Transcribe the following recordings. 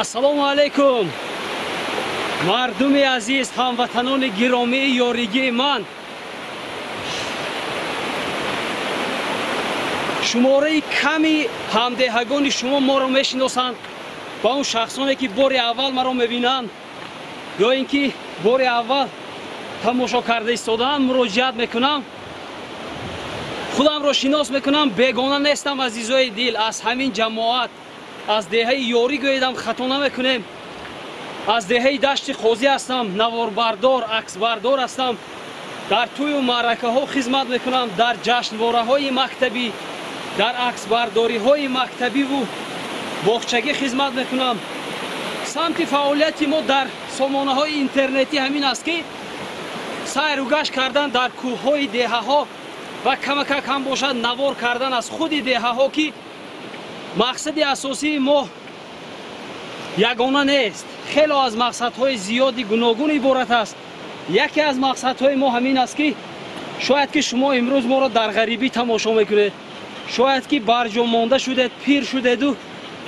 Ассалому алайкум, мардуми азиз, ҳамватанони гиромии ёригии ман. Шумораи ками ҳамдеҳагони шумо моро мешиносанд ва он шахсоне ки бори аввал маро мебинанд ё ин ки бори аввал тамошо карда истодаанд, муроҷиат мекунам. Худамро шинос мекунам, бегона нестам, азизои дил, аз ҳамин ҷамоат, аз деҳаи ёрӣ гӯедам, хато намекунем. Аз деҳаи Дашти Қозӣ ҳастам, наворбардор, аксбардор ҳастам. Дар тӯю маъракаҳо хизмат мекунам, дар ҷашнвораҳои мактабӣ, дар аксбардориҳои мактабиву боғчагӣ хизмат мекунам. Самти фаъолияти мо дар сомонаҳои интернетӣ ҳамин аст ки сайру гашт кардан дар кӯҳҳои деҳаҳо ва камакак ҳам бошад навор кардан аз худи деҳаҳо, ки мақсади асосии мо ягона нест, хело аз мақсадҳои зиёди гуногун иборат аст. Яке аз мақсадҳои мо ҳамин аст ки шояд ки шумо имрӯз моро дар ғарибӣ тамошо мекунед, шояд ки барҷо монда шудед, пир шудеду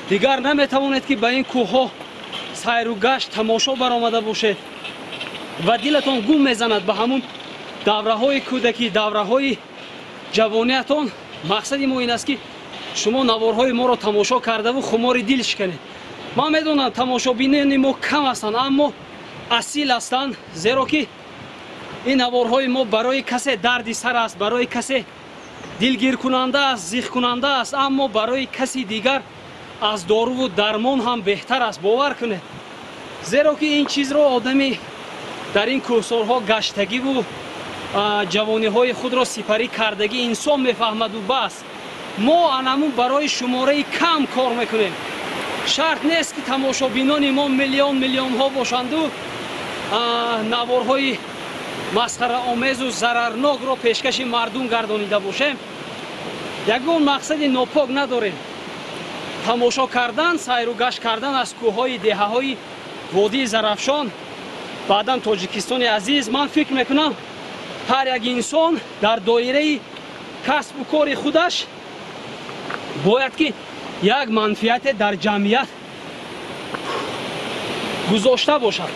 дигар наметавонед ки ба ин кӯҳҳо сайру гашт тамошо баромада бошед ва дилатон гум мезанад ба ҳамун давраҳои кӯдакӣ, давраҳои ҷавониятон. Мақсади мо ин аст ки шумо наворҳои моро тамошо кардаву хумори дил шиканед. Ман медонам тамошобинони мо кам ҳастанд, аммо асил ҳастанд, зеро ки ин наворҳои мо барои касе дарди сар аст, барои касе дилгиркунанда аст, зихкунанда аст, аммо барои каси дигар аз доруву дармон ҳам беҳтар аст, бовар кунед. Зеро ки ин чизро одами дар ин кӯҳсорҳо гаштагиву ҷавониҳои худро сипарӣ кардагӣ инсон мефаҳмаду бас. Мо анамун барои шумораи кам кор мекунем. Шарт нест ки тамошобинони мо миллион миллионҳо бошанду наворҳои масхараомезу зарарнокро пешкаши мардум гардонида бошем. Ягон мақсади нопок надорем. Тамошо кардан, сайру гашт кардан аз кӯҳҳои деҳаҳои водии Зарафшон, баъдан Тоҷикистони азиз. Ман фикр мекунам, ҳар як инсон дар доираи касбу кори худаш бояд ки як манфиате дар ҷамъият гузошта бошад.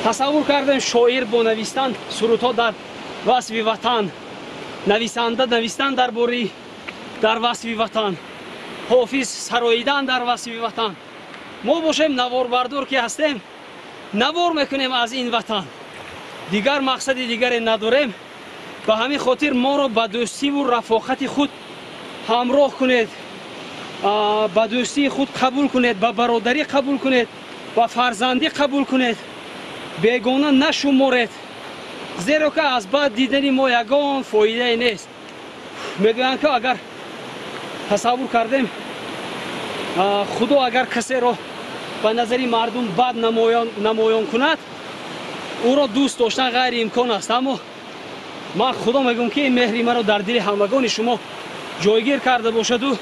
Тасаввур кардем, шоир бо навистан сурудҳо дар васфи ватан, нависанда навистан дар бораи дар васфи ватан, ҳофиз сароидан дар васфи ватан. Мо бошем наворбардор ки ҳастем, навор мекунем аз ин ватан. Дигар мақсади дигаре надорем. Ба ҳамин хотир моро ба дӯстиву рафоқати худ ҳамроҳ кунед, ба дӯстии худ қабул кунед, ба бародарӣ қабул кунед, ба фарзандӣ қабул кунед, бегона нашуморед, зеро ки аз бад дидани мо ягон фоидае нест. Мегӯянд ки агар тасаввур кардем, Худо агар касеро ба назари мардум бад намоён кунад, ӯро дӯст доштан ғайриимкон аст. Аммо ман Худо мегӯям, ки ин меҳри маро дар дили ҳамагони шумо ҷойгир карда бошаду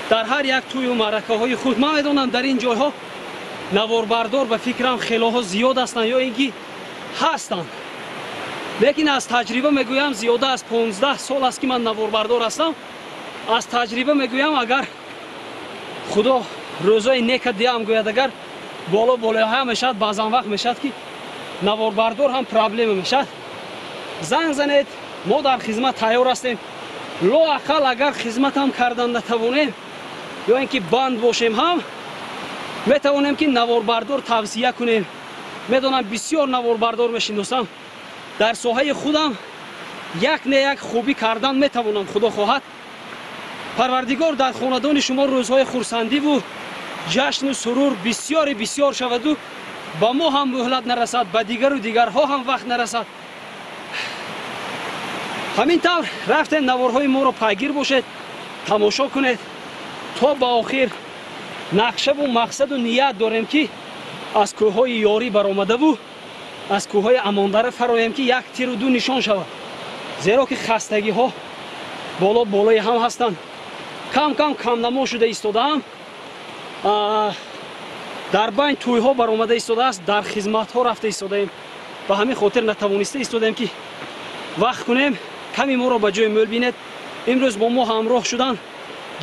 дар ҳар як тӯю маъракаҳои худ. Ман медонам, дар ин ҷойҳо наворбардор ба фикрам хелоҳо зиёд ҳастанд ё ин ки ҳастанд, лекин аз таҷриба мегӯям, зиёда аз 15 сол аст ки ман наворбардор ҳастам. Аз таҷриба мегӯям, агар Худо рӯзои нека диҳам гӯяд, агар боло болоҳа мешавад, баъзан вақт мешавад ки наворбардор ҳам проблема мешавад. Занг занед, мо дар хизмат тайёр ҳастем. Лоақал агар хизмат ҳам кардан натавонем ё ин ки банд бошем ҳам, метавонем ки наворбардор тавсия кунем. Медонам, бисёр наворбардор мешиносам. Дар соҳаи худам як не як хубӣ кардан метавонам, Худо хоҳад. Парвардигор дар хонадони шумо рӯзҳои хурсандиву ҷашну сурур бисёри бисёр шаваду ба мо ҳам муҳлат нарасад, ба дигару дигарҳо ҳам вақт нарасад. Ҳамин тавр рафтем, наворҳои моро пайгир бошед, тамошо кунед то ба охир. Нақшаву мақсаду ният дорем ки аз кӯҳҳои Ёрӣ баромадаву аз кӯҳҳои Амондара фароем, ки як тиру ду нишон шавад, зеро ки хастагиҳо боло болои ҳам ҳастанд. Кам кам камнамо шуда истодаам. Дар байн тӯйҳо баромада истодааст, дар хизматҳо рафта истодаем. Ба ҳамин хотир натавониста истодаем ки вақт кунем. Ками моро ба ҷои мӯл бинед. Имрӯз бо мо ҳамроҳ шуданд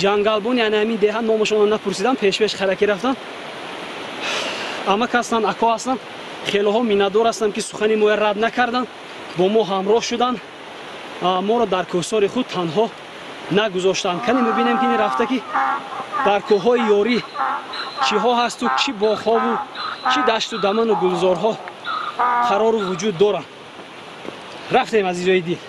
ҷангалбон, яъне ҳамин деҳа, номашонро напурсидам, пешпеш харакӣ рафтанд. Амак ҳастанд, ако ҳастанд. Хелоҳо миннатдор ҳастам, ки сухани моя рад накарданд, бо мо ҳамроҳ шуданд, моро дар кӯҳсори худ танҳо нагузоштанд. Кане мебинем, ки ин рафта ки дар кӯҳҳои Ёрӣ чиҳо ҳасту чӣ боғҳову чӣ дашту даману гулзорҳо қарору вуҷуд доранд. Рафтем, азизои дил.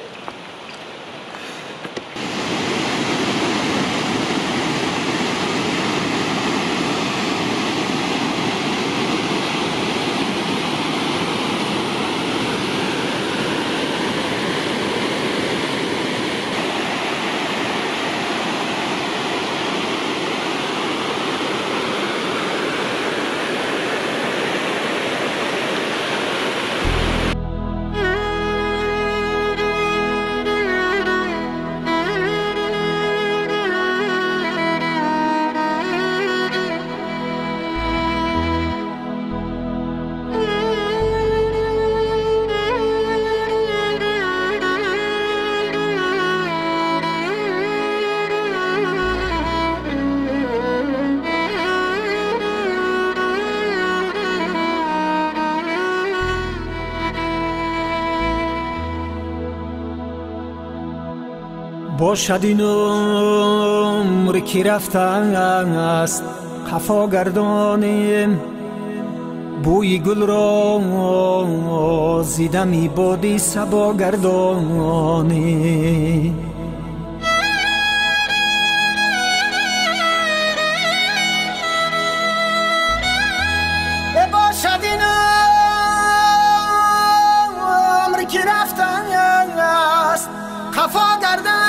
Бошад ин умр ки рафтааст, қафо гардонем, бӯи гулро зидами боди сабо гардонем. Бошад ин умр ки рафтааст, қафо гардонем.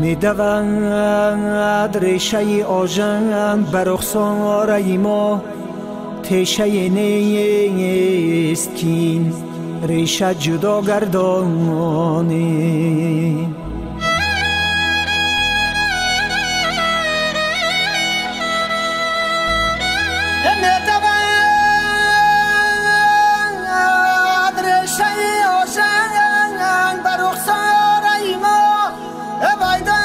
Медавад решаи ожан бар рухсораи мо, тешае нест кин реша ҷудо гардонем. Медавад решаи ожан бар рухсораи мо, вайда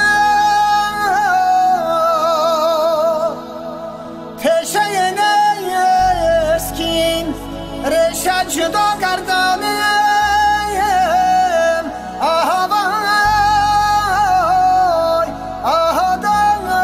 тешае нест кин реша ҷудо гардонем. Аҳа вай, аҳа дада.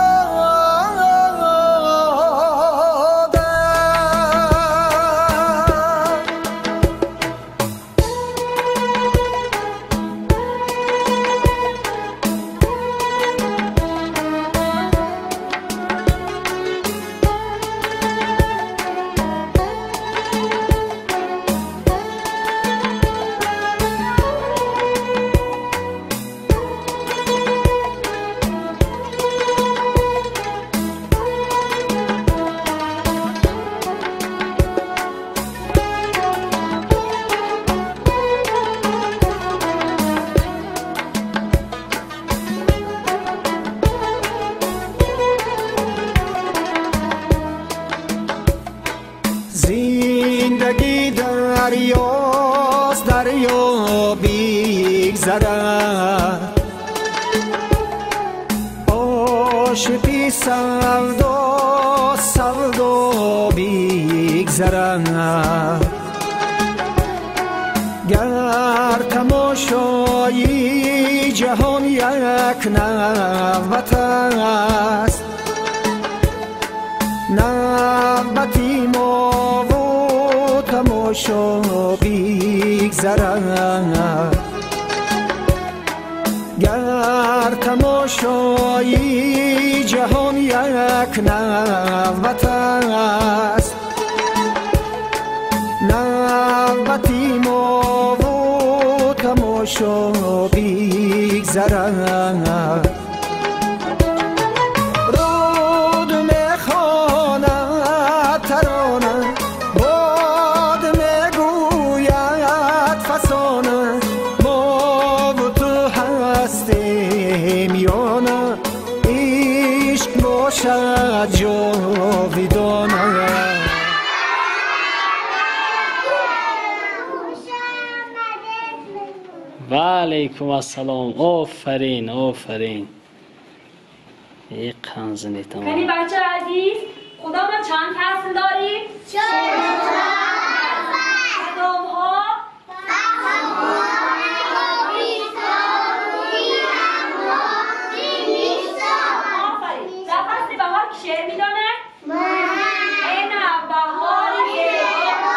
Зиндагӣ дарёст, дарё бигзарад, ошиқи савдо савдо бигзарад. Гар тамошои ҷаҳон як навбат аст, навбати мову тамошо бигзарад. Гар тамошои ҷаҳон як навбат аст, навбати мову тамошо бигзарад. Руд мехонад тарона, бод мегӯяд фасона, мову ту ҳастем ёна, ишқ бошад ҷовидона. Ва алайкум ассалом. Офарин, офарин. Э қанзинетам. Кани бачаи азиз, худо мо чанд фасл дорем? 4 фасл. Кадомҳо? Офарин. Дар фасли баҳор ки шеър медонад? Эй навбаҳори зебо.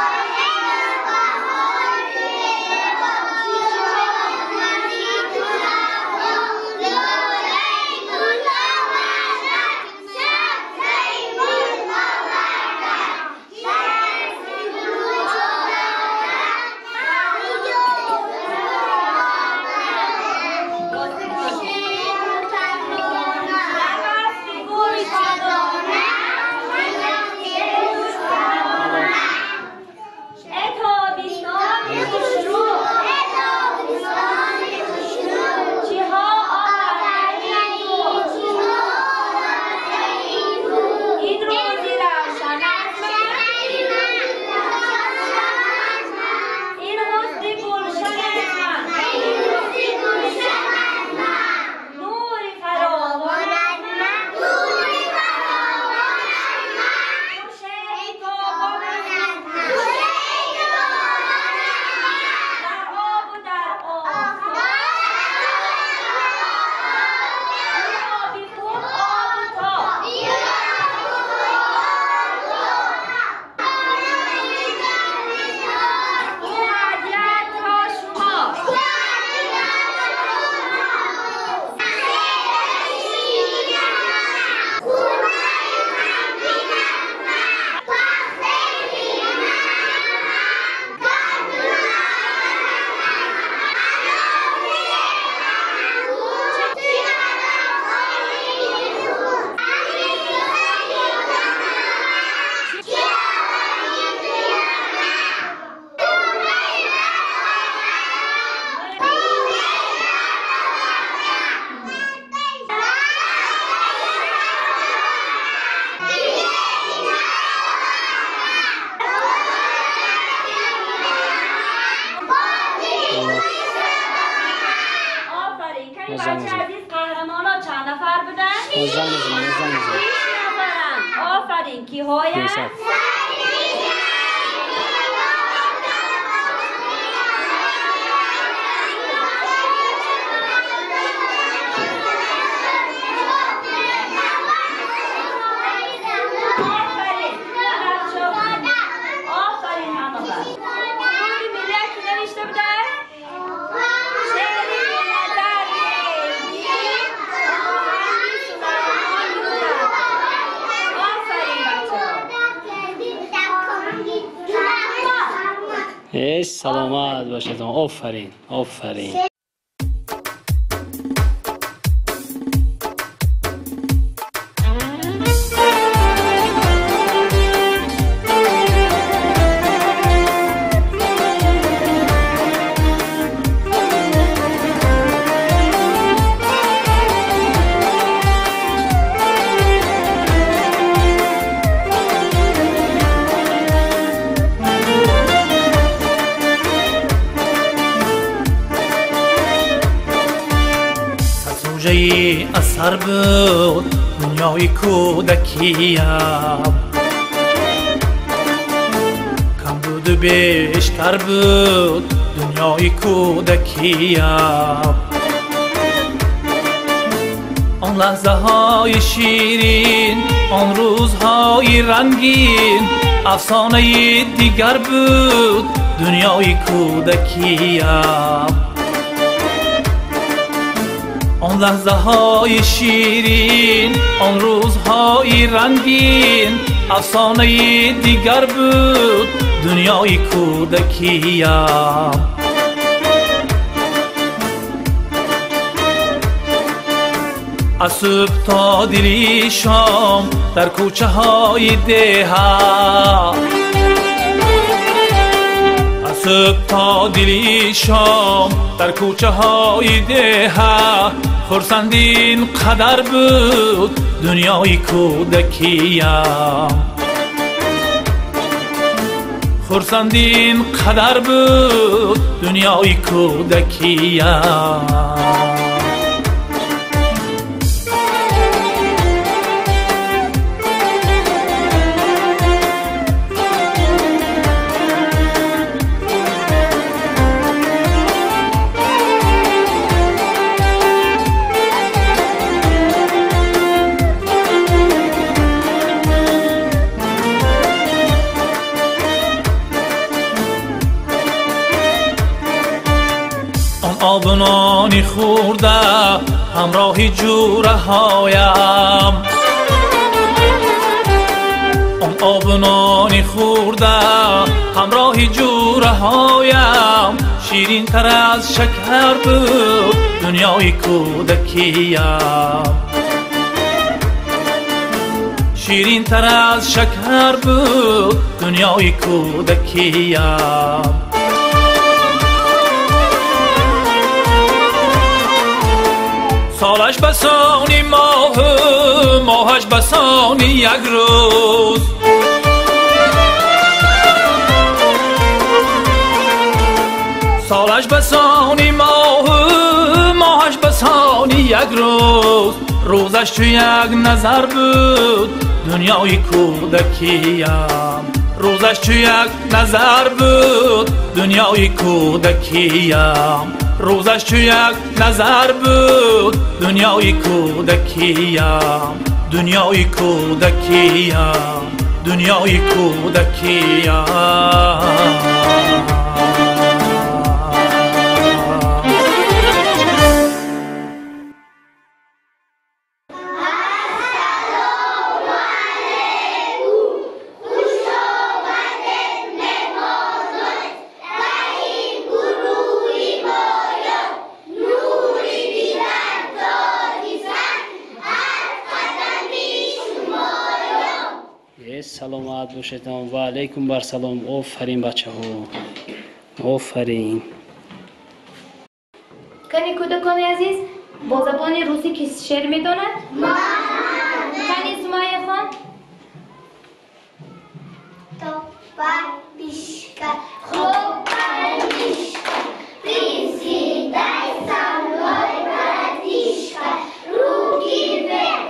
6 нафаранд. Офарин. Киҳоянд? Саломат бошед. Офарин, офарин. Асар буд дунёи кӯдакиям, кам буду бештар буд дунёи кӯдакиям. Он лаҳзаҳои ширин, он рӯзҳои рангин, афсонаи дигар буд дунёи кӯдакиям. Он лаҳзаҳои ширин, он рӯзҳои рангин, афсонаи дигар буд дунёи кӯдакиям. Аз субҳ то дили шом дар кӯчаҳои деҳа, аз субҳ то дили шом дар кӯчаҳои деҳа, хурсандӣ ин қадар буд дунёи кӯдакиям. Хурсандӣ ин қадар буд дунёи кӯдакиям. Обнони хӯрда ҳамроҳи ҷӯраҳоям, он обнони хӯрда ҳамроҳи ҷӯраҳоям, ширинтар аз шакар буд дунёи кӯдакиям. Ширинтар аз шакар буд дунёи кӯдакиям. Солаш басони моҳу моҳаш басони як рӯз, солаш басони моҳу моҳаш басони як рӯз, рӯзаш чу як назар буд дунёи кӯдакиям. Рӯзаш чу як назар буд дунёи кӯдакиям. Рӯзаш чу як назар буд дунёи кӯдакиям. Дунёи кӯдакиям, дунёи кӯдакиям. Саломат бошедам. Ва алайкум бар салом. Офарин бачаҳо, офарин. Кани кӯдакони азиз, бо забони русӣ ки шеър медонад? Кани Сумайя хон? Топа-пишка, хлопа-мишка, приседай со мной, братишка, руки вверх.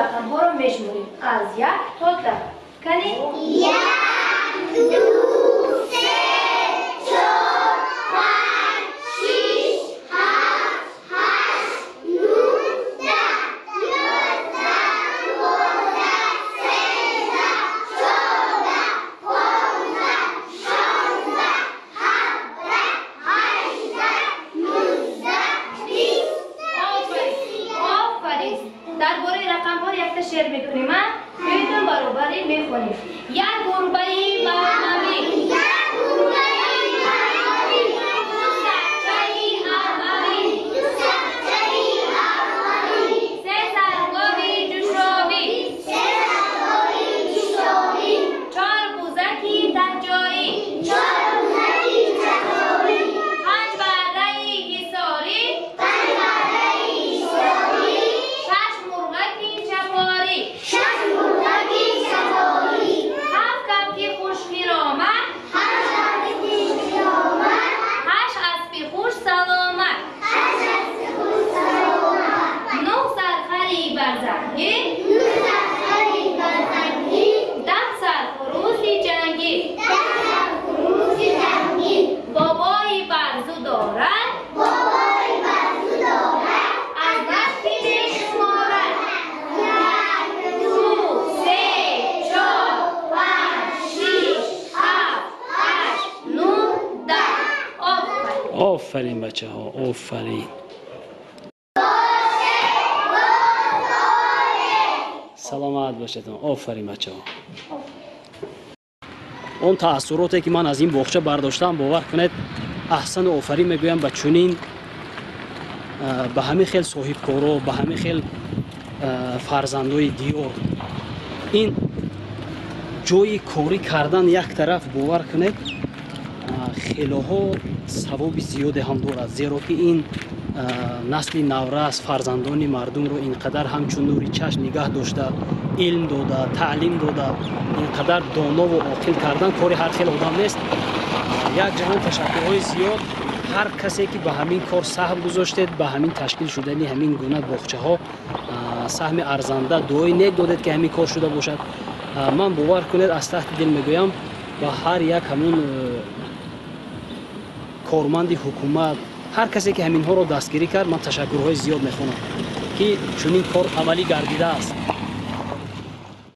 рақамҳоро мешуморем аз 1 то 10. Кани? 1, 2, 3, 4, 5, 6, 7, 8, 9, 10, 11, 12, 13, 14, 15, 16, 17, 18, 19, 20. Офарин. Дар бораи рақамҳо якта шеър мекунем, а? Биёед баробарӣ мехонем. Як гурбаи мавмавӣ, Як гурбаи мавмавӣ, ду сагчаи ававӣ, ду сагчаи ававӣ, се саргови ҷушобӣ, се саргови ҷушобӣ, чор бузаки таҳҷоӣ, чор бузаки таҳҷоӣ, панҷ барраи ҳисорӣ, панҷ барраи ҳисорӣ, шаш мурғаки чапорӣ, шаш мурғаки чапорӣ, ҳафт кабки хушхиромат, ҳафт кабки хушхиромат, ҳашт аспи хушсаломат, ҳашт аспи хушсаломат, нӯҳ сархари барзангӣ, нӯҳ сархари барзангӣ, 10 сар хуруси ҷангӣ, 10 сар хуруси ҷангӣ. Бобои барзу дорад, Бобои барзу дорад, аз дасти мешуморад. 1, 2, 3, 4, 5, 6, 7, 8, 9, 10. Офарин. Офарин бачаҳо, офарин. Саломат бошед. Офарин бачаҳо. Он таассуроте ки ман аз ин боғча бардоштам, бовар кунед, аҳсану офарин мегӯям ба чунин ба ҳамин хел соҳибкоро, ба ҳамин хел фарзандои диёр. Ин ҷои корӣ кардан як тараф, бовар кунед, хелоҳо савоби зиёде ҳам дорад, зеро ки ин насли наврас, фарзандони мардумро ин қадар ҳамчун нури чашм нигаҳ дошта, илм дода, таълим дода, ин қадар донову оқил кардан кори ҳар хел одам нест. Як ҷаҳон ташаккурҳои зиёд ҳар касе ки ба ҳамин кор саҳм гузоштед, ба ҳамин ташкил шудани ҳамин гуна боғчаҳо саҳми арзанда, дуои нек додед ки ҳамин кор шуда бошад. Ман бовар кунед, аз таҳти дил мегӯям, ба ҳар як ҳамун корманди ҳукумат, ҳар касе ки ҳаминҳоро дастгирӣ кард, ман ташаккурҳои зиёд мехонам ки чунин кор амалӣ гардидааст.